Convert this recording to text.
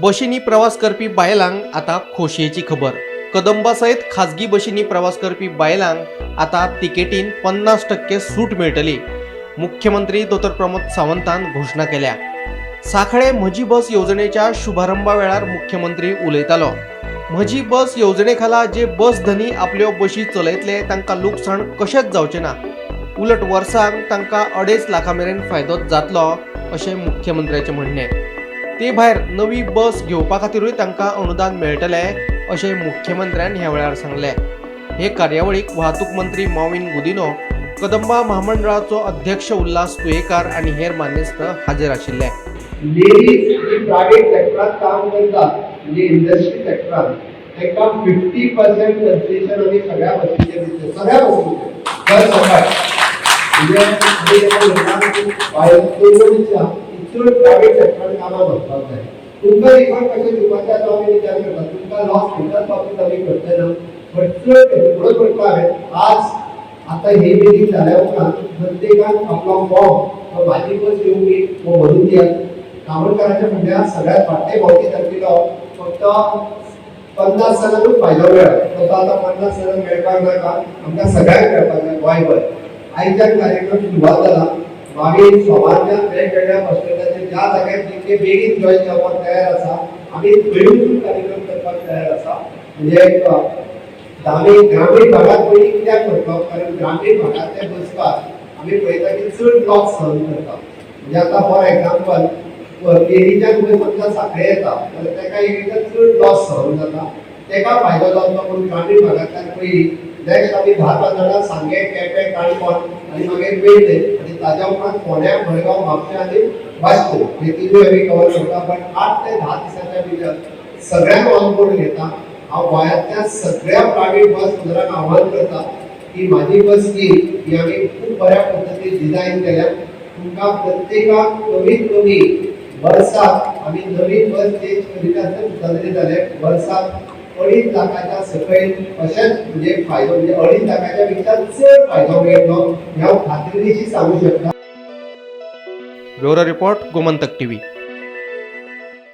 बशींनी प्रवास करपी बायलांक आतां खोशयेची खबर. कदंबा सयत खाजगी बशींनी प्रवास करपी बायलांक आतां तिकेटीन 50% सूट मेळटली. मुख्यमंत्री दोतोर प्रमोद सावंतान घोशणा केल्या. सांखळे म्हजी बस येवजणेच्या शुभारंभा वेळार मुख्यमंत्री उलयतालो. म्हजी बस येवजणे खाला जे बस धनी आपल्यो बशी चलयतले तांकां लुकसाण कशेंच जावचें ना, उलट वर्साक तांकां 2.5 लाखां मेरेन फायदो जातलो अशें मुख्यमंत्र्याचें म्हणणें. ते भायर नवी बस घेवपा खातीरूय तांकां अनुदान मेळटलें अशें मुख्यमंत्र्यान ह्या वेळार सांगलें. हे कार्यावळीक वाहतूक मंत्री मॉविन गुदिनो, कदंबा म्हामंडळाचो अध्यक्ष उल्हास तुयेकार आनी हेर मानेस्त हाजीर आशिल्ले. लेडीज जी प्रायव्हेट सेक्टरात काम करतात, म्हणजे इंडस्ट्री सेक्टरात, तांकां 50% कन्सेशन आमी सगळ्या बसींचेर दितले, सगळ्या बसींचेर दर सकाळ. म्हणजे आमी तांकां म्हणटा की बायलांच्या चड प्रायव्हेट सेक्टरान कामां वचपाक जाय. तुमकां रिफंड कशें दिवपाचें आतां आमी विचार करता. तुमकां लॉस खंयच्याच बाबतींत आमी करचे ना, बट चड म्हणून म्हणटा हांवें, आज आता ही मिटींग जाल्या उपरांत प्रत्येकान आपलो फॉर्म तो माझी बस येवपी तो भरून दियात. कामणकाराच्या म्हणल्यार सगळ्यात फाटले फावटी तारखेलो फक्त 50 जाणांकूच फायदो मेळ्ळो. तसो आतां 50 जाणांक मेळपाक नाका, आमकां सगळ्यांक मेळपाक जाय गोंयभर. आयच्यान कार्यक्रम सुरवात जाला. मागीर सोमारच्यान वेगवेगळ्या बस स्टँडाचेर ज्या जाग्यार जितके बेगीन जॉयन जावपाक तयार आसा, आमी थंय वचून कार्यक्रम करपाक तयार आसा. म्हणजे एक आमी ग्रामीण भागात पयलीं कित्याक करता? कारण ग्रामीण भागांतले बसकार आमी पळयता की चड लॉस सहन करता. म्हणजे आतां फॉर एक्झाम्पल, केरीच्यान बस आमच्या सांखळे येता जाल्यार ताका एक एकदां चड लॉस सहन जाता. ताका फायदो जावचो म्हणून ग्रामीण भागांतल्यान पयलीं, नेक्स्ट आमी धारबांदोडा, सांगें, केपें, काणकोण आनी मागीर पेडणे आनी ताज्या उपरांत फोंड्या, मडगांव, म्हापशें आनी वास्को हे तिनूय आमी कवर करता. बट 8 ते 10 दिसाच्या भितर सगळ्यांक ऑन बोर्ड घेता. हांव गोंयांतल्या सगळ्या प्रायव्हेट बस ओनरांक आव्हान करता की माझी बस स्कीम ही आमी खूब बऱ्या पद्दतीन डिझायन केल्या. तुमकां प्रत्येकाक कमीत कमी वर्साक, आमी नवीन बस चेंज करिनासतना सुद्दां तरी जालें, वर्साक 2.5 लाखाच्या सकयल अशेंच म्हणजे फायदो, म्हणजे 2.5 लाखाच्या पेक्षा चड फायदो मेळटलो हें हांव खात्रीनिशी सांगू शकता. Bureau report, Gomantak TV.